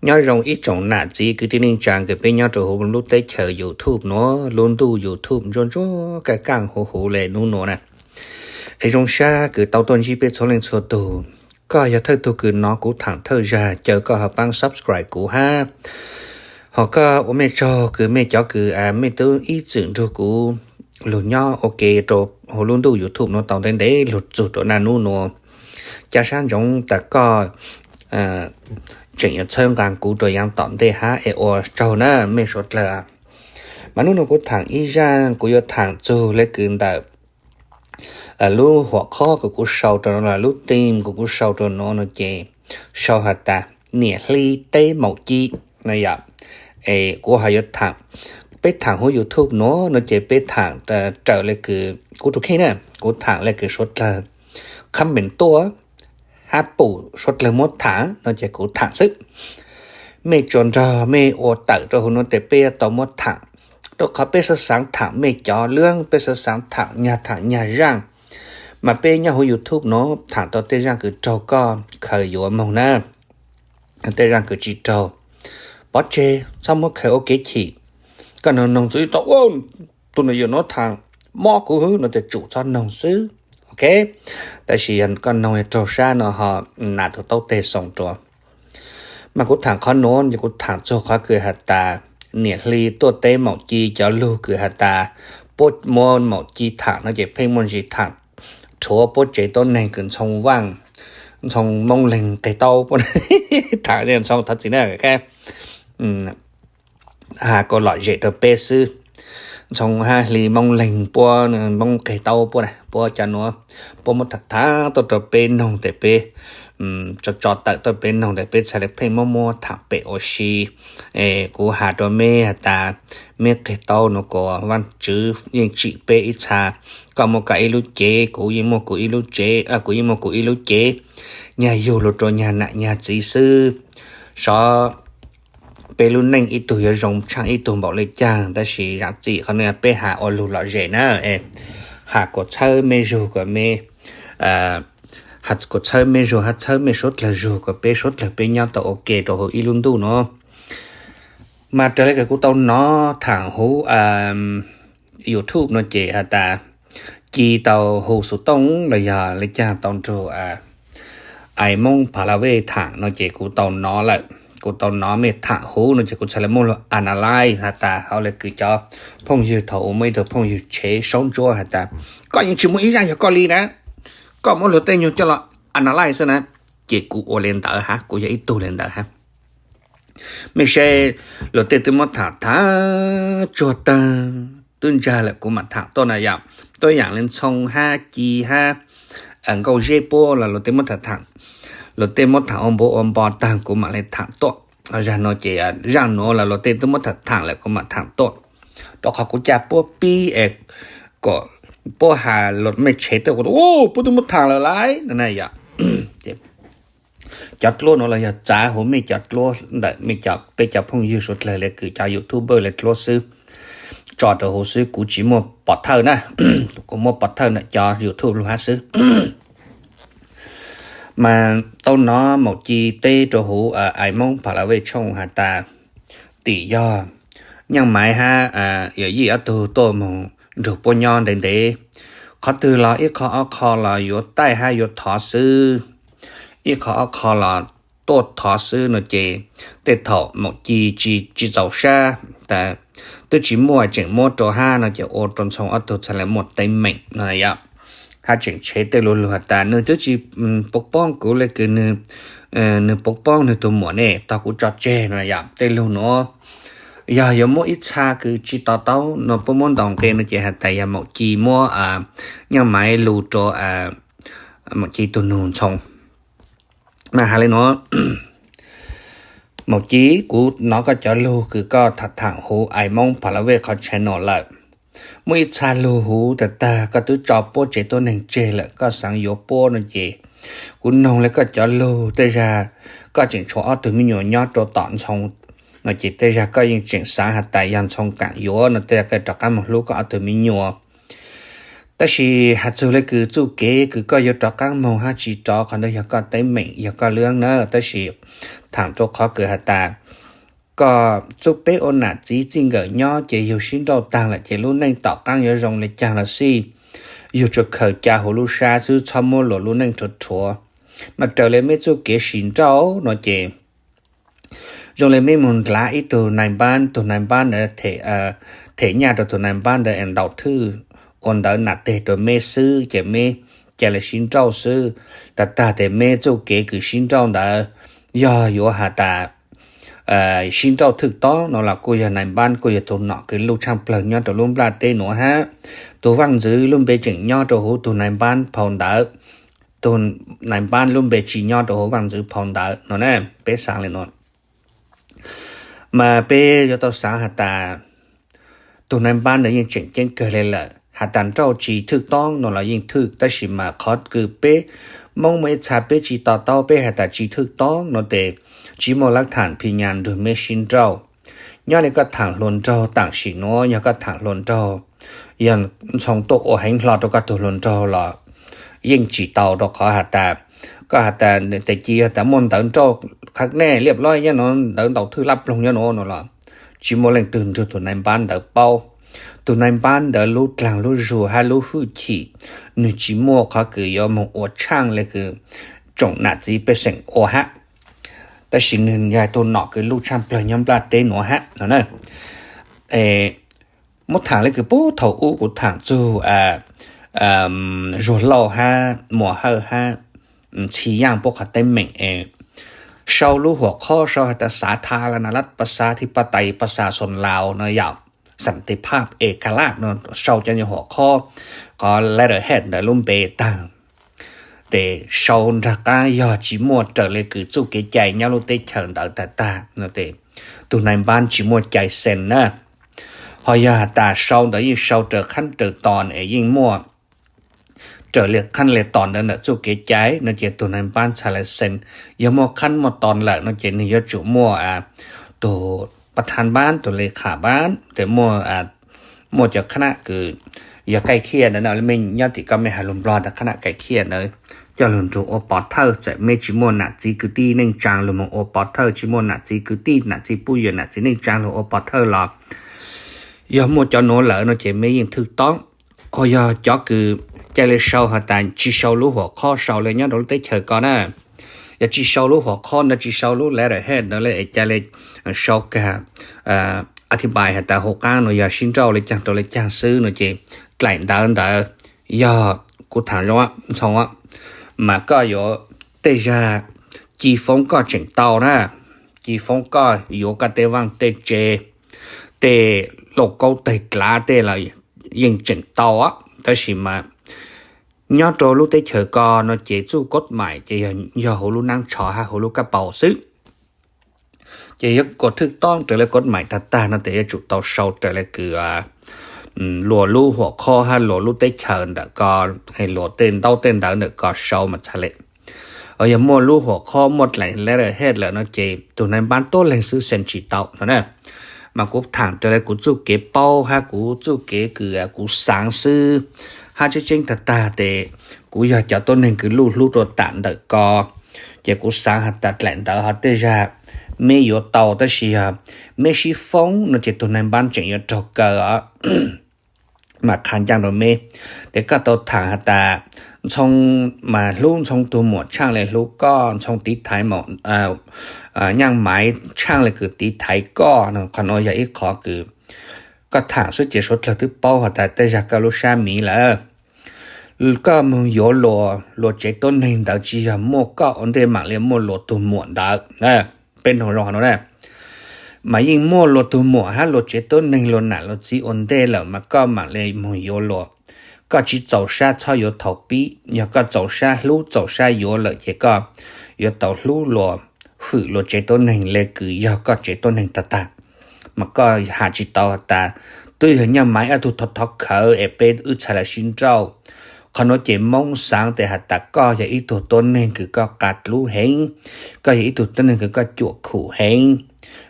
Nyob zoo ib tsoom nam txiv kwv tij neej tsa kws peb nyob rau huv lub teb chaws YouTube nuav, lub ntuj YouTube ntsuab ntsuab kaj kaj huv huv le nub nuav na. Es zoo sab kws tau tuaj ntsib peb txhua leej txhua tug. Koj yog thawj tug kws nov kuv thaam thawj zag, caw koj ho paab subscribe kuv hab. Ho koj ua mej tsaug kws mej cov kws mej tub ib txwm nrug kuv lug nyob ua ke rau huv lub ntuj YouTube nuav tau ntev ntev lug txug rau naj nub nuav. Ca sab ntsoov tas koj tseem yuav txhawb nqaa kuv rau yaav tom ntej hab es ua tsaug na mej suav dlawg. Mas nub nuav kuv thaam ib zaaj, kuv yuav thaam txug le kws ntawm lub huam qhob kws kuv sau rau nuav, lub theme kws kuv sau rau nuav no ces sau has tas niam hli teb maum ci no yom. Es kuv ho yuav thaam, peb thaam huv YouTube nuav no ces peb thaam raws le kws kuv tus kheej na, kuv thaam le kws suav dlawg comment tuaj hab pum suav dlawg muab thaam no ces kuv thaam xwb. Mej tsuas nrog mej ua tawm rau huv nuav tes peb yuav tau muab thaam, rau qhov peb xaav xaav thaam mej cov lub, peb xaav xaav thaam nyag thaam nyag zaaj. Mas peb nyob huv YouTube nuav thaam tau tej zaaj kws raug koj khaws yuav moog na, tej zaaj kws tsi raug, pov tseg, txhob muab khaws ua kev chim. Koj noog noog txug ib tau, tus nuav yuav nuav thaam mob kuv hwv no tes tsum txhob noog xwb, ok. Tab sis yog koj noog raug sab no ho nam tug taub teg xoo rua. Mas kuv thaam qhov nuav ces kuv thaam txug qhov kws has tas niam hli tuaj teb maum ci cov lug kws has tas puab muab maum ci thaam no ces pheej muaj ntsis thaam rhuav puab tsev tuab neeg kws ntxhoo vaaj, ntxhoo moob leeg qeg taub puab thaam ntxhoo thov txim na, has kuas lom zem rau peb xwb. Ntxhoo hab hli moob leeg puab, moob qeg taub puab, puab cov nuav, puab muab thaam thaam tuaj rau peb noog tes peb tso tso tawm tuaj peb noog tes peb txhaj le pheej muab muab thaam pem ua si. Es kuv has rua meb has tas, meb qeg taub no kuas Vaajtswv yeej tsim peb ib txha. Koj muaj koj ib lub cev, kuv yeej muaj kuv ib lub cev, kuv yeej muaj kuv ib lub cev. Nyag yug lug rua nyag nam nyag txiv xwb. Sov peb lub neej ib tug yuav zoo tshaaj ib tug npaum le caag, tab sis zaam txim qhov nuav peb has ua lug lom zem na. Has kuas txhawb mej zug kuas mej, has kuas txhawb mej zug hab txhawb mej suav dlawg zug kuas peb suav dlawg peb nyob tau ua ke rau huv ib lub ntuj nuav. Mas raws le kws kuv tau nov thaam huv YouTube no ces has tas ci tau hu xu tooj los yog le caag tau nrug Aiv Moob Pha La Vej thaam no ces kuv tau nov lawm. Kuv tau nov mej thaam huv no ces kuv txhaj le muaj lug analyze has tas hauv le kws cov phooj ywg thaum uas muaj ib tug phooj ywg tshev saub ntsuab has tas, koj yeej tsis muaj ib zaaj yog koj li na, koj muab luag tej nyuag coj los analyze xwb na. Ces kuv ua le ntawd hab, kuv yog ib tug le ntawd hab. Mej saib, luag tej twb muab thaam thaam tsuag tag, twb ntsag lawm kuv mam thaam tuaj na yom. Tuab yaam le ntxhoo hab ci hab nkauj zeb puab los luag tej muab thaam thaam, luag tej muab thaam ua npuav ua npo tag kuv mam le thaam tuaj. Zag nuav ces zaaj nuav los luag tej twb muab thaam thaam lawm kuv mam thaam tuaj. Rau qhov kuv ca puab pib es kom puab has luag mej tshev tej kuv, puab twb muab thaam lawm laiv no na yom. Cov dluab nuav los yog txav huv mej cov dluab ntawm mej cov, peb cov phooj ywg suav dlawg le kws cov YouTuber le dluab xwb, tso rau huv xwb, kuv tsis muaj pov thawj na. Kuv muaj pov thawj ntawm cov YouTube lug hab xwb. Mas tau nov maum ci teb rau huv Aiv Moob Pha La Vej tshooj has tas, tim yog Nyaaj Maiv hab Yawm Yij ob tug tuaj moog nrug puab nyob ntev ntev, qhov twg los ib qho ob qho los yuav taij hab yuav thov xwb, ib qho ob qho los tuaj thov xwb no ces tej thaum maum ci tsis txaus sab tas twb tsis muaj tseem muab rau hab no ces ua rau Ntxhoo ob tug txhaj le muaj teeb meem no yom. Hab tseem tshev tej lug lug has tas nwg twb tsis pov poob kuv le kws nwg pov poob nwg tug muam ne, tog kuv tso tseg no yom. Tej lug nuav yog yuav muab ib txha kws tsis to taub no puab muab ntaus nqe no ces has tas yog maum ci muab Nyaaj Maiv lug rau maum ci tug nug Ntxhoo. Mas has le nuav, maum ci, kuv nov koj cov lug kws koj thaam thaam huv Aiv Moob Pha La Vej qhov channel lawm. Muaj ib txha lug huv tag tag koj twb tso puab tsev tuab neeg tseg lawm, koj xaav yuav puab no ces kuv noog le koj cov lug tej zag koj tseem tshuav ob tug me nyuam nyob rau tom Ntxhoo no ces tej zag koj yeej tseem xaav has tas yog Ntxhoo kaam yuav no tej zag koj rov qaab moog hlub koj ob tug me nyuam. Tab sis has txug le kws txuj kev kws koj yuav rov qaab moog hab tsi rov, qhov ntawd yog koj teeb meem, yog koj lub na. Tab sis thaam rua qhov kws has tas koj txuj peb ua nam txiv txij nkawm nyob ces yug sib nrauj taag lawm ces lub neej tom qaab yuav zoo le caag los xij, yug tsuas khaws ca huv lub sab xwb, txhob muab luas lub neej rhuav rhuav. Mas raws le meb txuj kev sis nrauj no ces zoo le meb moog ndlav ib tug nais npaab, tug nais npaab ntawd them nyaj rua tug nais npaab ntawd es ntaus thwj ua ntawv nam teg rua meb xwb ces meb ca le sib nrauj xwb. Tag tag tes meb txuj kev kws sib nrauj ntawd yog yuav has tas sib nrauj thwj toob no los kuj yog nais npaab kuj yog tug nom kws luj tshaaj plawg nyob rua lub nplaj teb nuav hab. Tug vaaj ntxwv lub npe tseem nyob rua huv tug nais npaab phau ntawv, tug nais npaab lub npe tsi nyob rua huv vaaj ntxwv phau ntawv no na. Peb xaav le nuav, mas peb yuav tau xaav has tas tug nais npaab ntawd yeej tseem ceeb kawg le lawm. Has tas nrauj tsi thwj toob no los yeej thwj, tab sis mas qhov kws peb Moob muaj ib txha peb tsi to taub, peb has tas tsi thwj toob no tes tsi muaj lab tham phi nyas nrug meb sib nrauj. Nyob le koj thaam hluas nraug tam sim nuav, yog koj thaam hluas nraug, yog ntxhoo tuaj ua heev hlo rua koj tug hluas nraug los yeej tsi tau, rua qhov has tas koj has tas tes ci yog tas muaj ntawv nrauj qhab nej liab lob nyob nuav, ntawv ntaus thwj lab ploog nyob nuav no los tsi muaj leej twg nrug tug nais npaab ntawd paub. Tug nais npaab ntawd lub dlaag lub zug hab lub hwj chim, nwg tsi muaj qhov kws yuav moog ua tshaaj le kws tsoom nam txiv pej xeem ua hab. Tab sis nwg yog tug nom kws luj tshaaj plawg nyob nplaj teb nuav hab no na. Muab thaam le kws puag thaum ub kuv thaam txug Zuag Lauj hab Muas Hawj hab Ntxhi Yaaj puab qhov teeb meem es sau lub huam khob sau has tas xav tha la na lab pas xav thi pas tais pas xav xoom laus no yom, xam tes phaj es ka laj no, sau cov nyuag huam khob, qhov letterhead ntawd lub npe taag, tes sau nraag qaab yog tsi muaj raws le kws txuj kev cai nyob lub teb chaws ntawd tag tag no tes tug nais npaab tsi muaj cai xees na. Ho yog has tas sau ntawd yeej sau raws qhab raws tos es yeej muaj raws le qhab le tos ntawd ntawm txuj kev cai no ces tug nais npaab txhad lais xees. Yog muaj qhab muaj tos lawm no ces nwg yuav tsum muaj tug pas thas npaab, tug le kham npaab, tes muaj muaj cov khab kws yog kaij khiaj ntawd no, mej nyob tim koj mej has lug Nplog tas khab kaij khiaj ntawd, coj lug nrug ua pov thawj. Txawm mej tsi muaj nam txiv kwv tij neej tsaa lug moog ua pov thawj, tsi muaj nam txiv kwv tij nam txiv puj ywm nam txiv neej tsaa lug ua pov thawj los yog muaj cov nuav lawm no ces mej yeej thwj toob. Ho yog cov kws ca le sau has tas tsi sau lub huam khob sau le nyob rau lub teb chaws ko na, yog tsi sau lub huam khob ntawd tsi sau lub letterhead ntawd le es ca le sau kag a thi pais has tas huv qaab no yog sib nrauj le caag rau le caag xwb no ces dlaim ntawv ntawd yog kuv thaam zoo ntxhoo mas koj yuav tej zag ci foob koj tseem tau na, ci foob koj yuav koj tej vaaj tej tse, tej lauj kaub teg dlav tej los yeej tseem tau. Tab sis mas nyob rau lub teb chaws ko no ces txuj kod mais ces yog huv lub naab tsho hab huv lub kab paus xwb. Ces yuav kuas thwj toob raws le kod mais tag tag no tes yuav tsum tau sau raws le kws luas lub huam khob hab luas lub teb chaws ntawm ko, luas tej ntaub tej ntawv ntawm ko sau mas txhad le. Yog muaj lub huam khob muaj dlaim letterhead lawm no ces tug nais npaab tuab leeg xwb xees tsi tau no na. Mas kuv thaam raws le kuv txuj kev paub hab kuv txuj kev kws kuv xaav xwb, hab tseeb tseeb tag tag tes kuv yog cov tuab neeg kws luj hlub rua tam ntawm ko, ces kuv xaav has tas dlaim ntawv ho tej zag meb yuav tau, tab sis yog meb sib foob no ces tug nais npaab tseem yuav raug kaw os. Mas qha ncaaj rua meb, tes koj tau thaam has tas Ntxhoo mas hlub Ntxhoo tug muam tshaaj le hlub koj, Ntxhoo tiv thaiv Nyaaj Maiv tshaaj le kws tiv thaiv koj no, qhov nuav yog ib qhov kws koj thaam xwb ces suav dlawg twb paub has tas tej zag koj lub sab miv lawm. Koj moog yuav luas, luas tsev tuab neeg ntawd tsi yog muaj koj ua ntej maam le muaj luas tug muam ntawd. Peb noog zoo hov no na, mas yeej muaj luas tug muam hab luas tsev tuab neeg luas nam luas txiv ua ntej lawm mas koj maam le moog yuav luas. Koj tsi txaus sab txhob yuav thaum pib, yog koj txaus sab hlub txaus sab yuav lawm ces koj yuav tau hlub luas, hwm luas tsev tuab neeg le kws yog koj tsev tuab neeg tag tag. Mas koj has tsi tau has tas twb yog Nyaaj Maiv ob tug thov thov khawv es peb wb txhad le sib nrauj. Qhov nuav ces Moob xaav tes has tas koj yog ib tug tuab neeg kws koj qab dlub heev, koj yog ib tug tuab neeg kws koj cuam khum heev,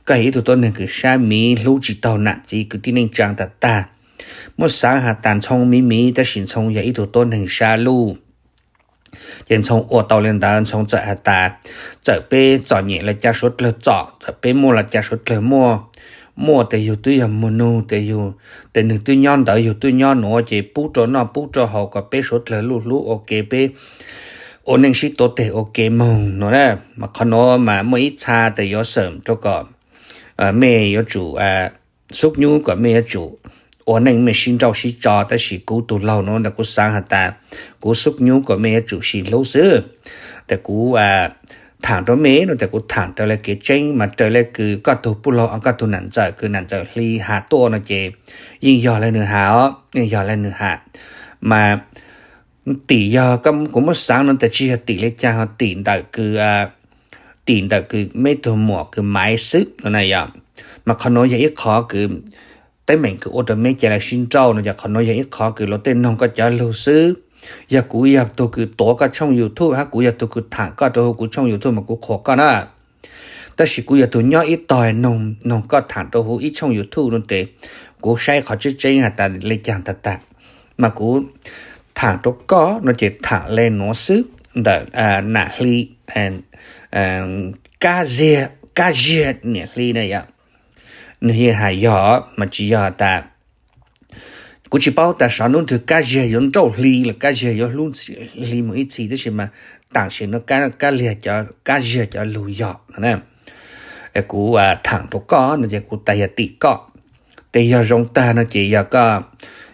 koj yog ib tug tuab neeg kws sab miv hlub tsi taug nam txiv kwv tij neej tsaa tag tag. Muab xaav has tas Ntxhoo miv miv tab sis Ntxhoo yog ib tug tuab neeg sab luj. Ces Ntxhoo ua tau le ntawd, Ntxhoo txawm has tas, txawm peb txom nyem los cas suav dlawg txom, txawm peb muaj los cas suav dlawg muaj. Muaj tes yug twb yog muag nug tes yug, tes nwg twb nyob ntawd yug twb nyob nuav, ces pub rua noj pub rua haus kom peb suav dlawg luj hlub ua ke, peb ua neej sib tuav teg ua ke moog no na. Mas qhov nuav mas muaj ib txha tes yuav xaam rua kom mej yuav tsum xub nyub kom mej yuav tsum ua neej mej sib nrauj sib tso, tab sis kuv tug laug nuav ntawm kuv xaav has tas kuv xub nyub kom mej yuav tsum sib hlub xwb. Tes kuv thaam rua mej no tes kuv thaam raws le kev tseeb, mas raws le kws koj tug puj laug, koj tug nam ntxawm, kws nam ntxawm Hli has tuaj no ces yeej yog le nwg has os, yeej yog le nwg has. Mas tim yog kuv muab xaav no tes tsi yog tim le caag, ho tim ntawm kws tim ntawm kws meb tug muam kws Maiv xwb no na yog. Mas qhov nuav yog ib qhov kws teeb meem kws ua rua meb ca le sib nrauj no, yog qhov nuav yog ib qhov kws luag tej noog koj cov lug xwb. Yog kuv yog tug kws tuav koj tshooj YouTube hab kuv yog tug kws thaam koj rua huv kuv tshooj YouTube mas kuv qhuas koj na. Tab sis kuv yog tug nyob ib tog noog koj thaam rua huv ib tshooj YouTube no tes kuv saib qhov tseeb tseeb has tas le caag tag tag. Mas kuv thaam rua koj no ces thaam le nuav xwb ntawm nam Hli, Kab Ziag, Kab Ziag niam Hli na yog. Nwg yeej has yog mas tsi yog tas kuv tsi paub tas sov nub twg Kab Ziag yuav nrauj Hli los Kab Ziag yuav hlub Hli moog ib txhis, tab sis mas taam sim no Kab Ziag cov lug yog no na. Kuv thaam rua koj no ces kuv tas yog tim koj. Tes yog zoo tag no ces yog koj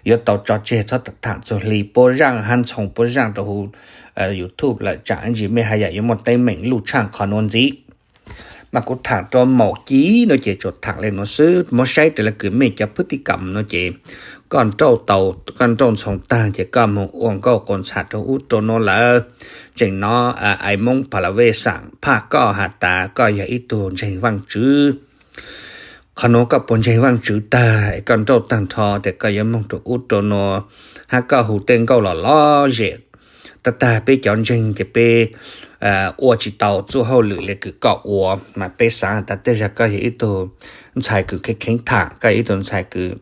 yuav tau tso tseg txhob thaam txug Hli puab zaaj hab Ntxhoo puab zaaj rua huv YouTube lawm, tsaam ntsis mej haj yam yuav muaj teeb meem luj tshaaj qhov nuav ntxiv. Mas kuv thaam rua Maum Ci no ces tsuas thaam le nuav xwb, muab saib raws le kws mej cov phwb tij kam no ces koj nrauj tau, koj nrauj Ntxhoo tag ces koj moog ua nkauj quas ntxhas rua ub rua nuav lawm. Tseem nov Ais Moob Pha La Vej xaam phaj koj has tas koj yog ib tug ntseeg Vaajtswv. Qhov nuav koj puas ntseeg Vaajtswv tag es koj nrauj tag nrho tes koj yuav moog rua ub rua nuav, hab koj hu tej nkauj lom lom zem tag tag peb cov ntseeg ces peb ua tsi tau txuj hauj lwm le kws koj ua. Mas peb xaav has tas tej zag koj yog ib tug ntxhais kws kheev kheev thaam, koj yog ib tug ntxhais kws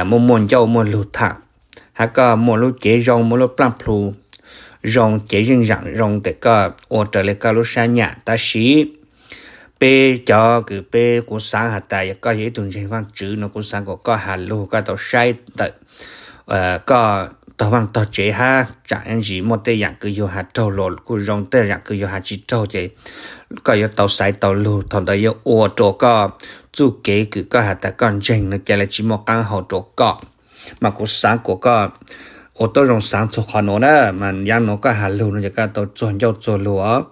muaj muaj ncauj muaj lug thaam, hab koj muaj lub cev zoo, muaj lub plaaj plhu zoo, cev zeej zam zoo tes koj ua raws le koj lub sab nyam. Tab sis peb cov kws peb, kuv xaav has tas yog koj yog ib tug ntseeg Vaajtswv no kuv xaav kom koj has lug koj tau saib ntawm koj tog vaaj tog tsev hab tsaam ntsis muaj tej yaam kws yug has raug los kuj zoo, tej yaam kws yug has tsi raug ces koj yuav tau xaiv tau lug, thaum ntawd yuav ua rua koj txuj kev kws koj has tas koj ntseeg no ca le tsi muaj qaab hau rua koj. Mas kuv xaav kom koj ua tau zoo xaav txug qhov nuav na, mas yaam nuav koj has lug no ces koj tau txuag ncauj txuag lug os.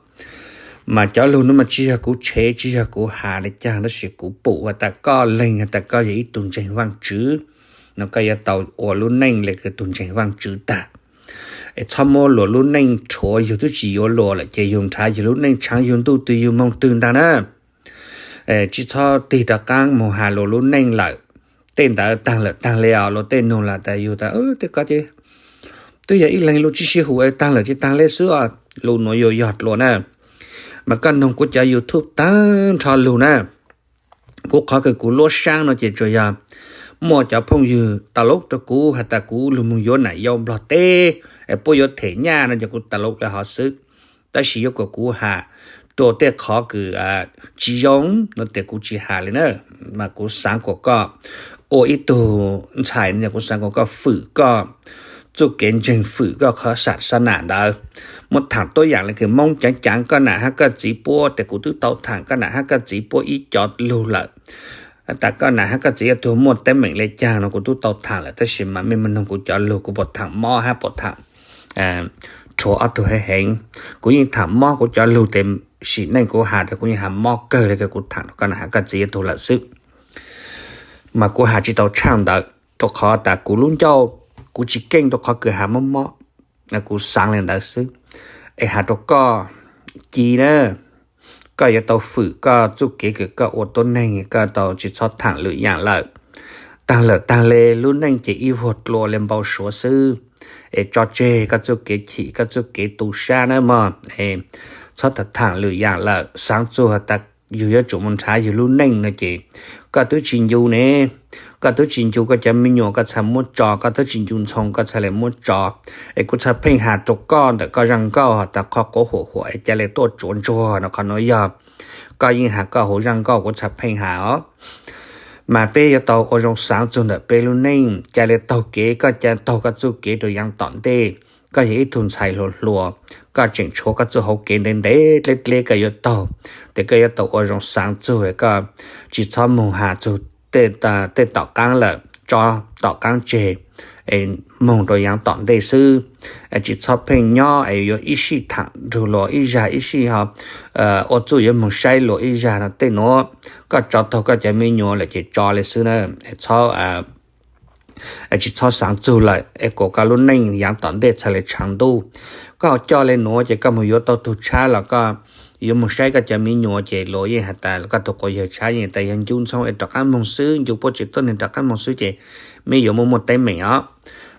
Mas cov lug nuav mas tsi yog kuv tshev tsi yog kuv has le caag, tab sis kuv pum has tas koj leeg has tas koj yog ib tug ntseeg Vaajtswv no koj yuav tau ua lub neej le kws tug ntseeg Vaajtswv tag. Es txhob muab luas lub neej rhuav, yug twb tsi yuav luas lawm ces yug nrhav yug lub neej tshaav yug ntuj twg yug moog twg ntag na. Tsi txhob tig rov qaab moog has luas lub neej lawm. Tej ntawd taag lawm taag le os, luas tej nug lawm tas yug tas tej ko twb yog ib leeg lub tsi sib hum taag lawm tsi taag le xwb os, lus nuav yug yog dlua na. Mas koj noog kuv cov YouTube taag nrho lug na. Kuv qhov kws kuv luab saab no ces tsuas yog muaj cov phooj ywg tau lub rua kuv has tas kuv lug moog yuav nam yau Nplog teb, puab yuav them nyaj no ces kuv tau lub le hov xwb. Tab sis yuav kom kuv has rua tej qhov kws tsi zoo no tes kuv tsi has le na. Mas kuv xaav kom koj ua ib tug ntxhais no kuv xaav kom koj fwm koj txuj kev ntseeg, fwm koj qhov xam xab nam ntawd. Muab thaam tuab yaam le kws Moob caav caav koj nam hab koj txiv puab tes kuv twb tau thaam koj nam hab koj txiv puab ib co lug lawm. Tas koj nam hab koj txiv yog tug muaj teeb meem le caag no kuv twb tau thaam lawm, tab sis mas mej moog noog kuv cov lug, kuv puas thaam mob hab puas thaam rhuav ob tug heev heev. Kuv yeej thaam mob kuv cov lug tes sim neej kuv has tas kuv yeej has mob kawg le kws kuv thaam koj nam hab koj txiv yog tug lawm xwb. Mas kuv has tsi tau tshaaj ntawd rua qhov tas kuv lub ncauj kuv tsi keej rua qhov kws has mob mob. Kuv xaav le ntawd xwb. Es has rua koj, Ci na, koj yuav tau fwm koj txuj kev kws koj ua tuab neeg, koj tau tsi txhob thaam lwm yaam lawm. Taag lawm taag le, lub neej ces ib vuag dlua le npau suav xwb. Es tso tseg koj txuj kev chim, koj txuj kev tu sab na mog. Txhob thaam lwm yaam lawm, xaav txug has tas yus yuav tsum mus nrhav yus lub neej no ces koj twb tsis ncu ne, koj twb tsis ncu koj cov me nyuam koj txhaj muab tso, koj twb tsis ncu ntxhoo koj txhaj le muab tso. Es kuv txhaj pheej has rau koj ntawm koj zaj nkauj has tas qhov quav huam huam es ca le tuaj tsuav ntsuag no, qhov no yog koj yeej has koj hauv zaj nkauj kuv txhaj pheej has os. Mas peb yuav tau ua zoo xaav txug ntawm peb lub neej, ca le taug kev, koj ca taug koj txuj kev rau yaav tom ntej. Koj yog ib tug ntxhais hluas hluas, koj tseem tshuav koj txuj hauv kev ntev ntev dleb dleb koj yuav taug, tes koj yuav tau ua zoo xaav txug, koj tsis txhob moog has txug tej tom qaab lawm, tso tom qaab tseg, moog rau yaav tom ntej xwb. Tsis txhob pheej nyob es yuav ib sij thaam nrug luas ib zag, ib sij ho ua txuj yuav moog saib luas ib zag no tej nuav. Koj tso taug koj cov me nyuam lawm ces tso le xwb na, txhob tsis txhob xaav txug lawm es kuas koj lub neej yaav tom ntej txhaj le tshav ntuj. Koj coj le nuav ces koj moog yuav tau tug tshab los koj yuav moog saib koj cov me nyuam ces luas yeej has tas koj tug quas yawg tshab yeej tas yog ncu ntxhoo es rov qaab moog xwb, ncu puab tsev tuab neeg rov qaab moog xwb ces meb yuav muaj muaj teeb meem os.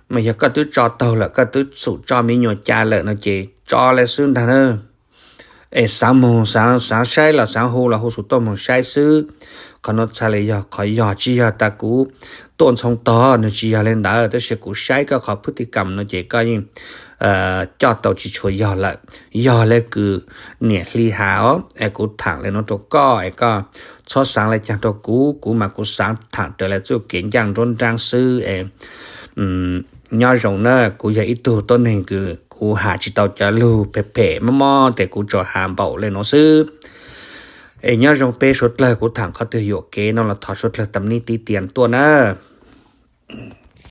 Mas yog koj twb tso taug lawm, koj twb xum tso me nyuam ca lawm no ces tso le xwb ntag na. Es xaav moog xaav saib los xaav hu los hu xum tuaj moog saib xwb. Qhov nuav txhaj le yog qhov yog, tsis yog tas kuv tuaj ntxhoo tog, nwg tsis yog le ntawd, tab sis kuv saib koj qhov pwj ti kam no ces koj yeej coj tau tsis tshua yog lawm. Yog le kws niam hli has os, es kuv thaam le nuav rau koj es koj txhob xaav le caag rau kuv, kuv mas kuv xaav thaam raws le txuj kev ncaaj nruab nraab xwb es nyob zoo na. Kuv yog ib tug tuab neeg kws kuv has tsis tau cov lug phem phem mob mob tes kuv tsuas has npaum le nuav xwb. Es nyob zoo peb suav dlawg, kuv thaam qhov twg yuam kev no los thov suav dlawg tam nib tib tiam tuaj na.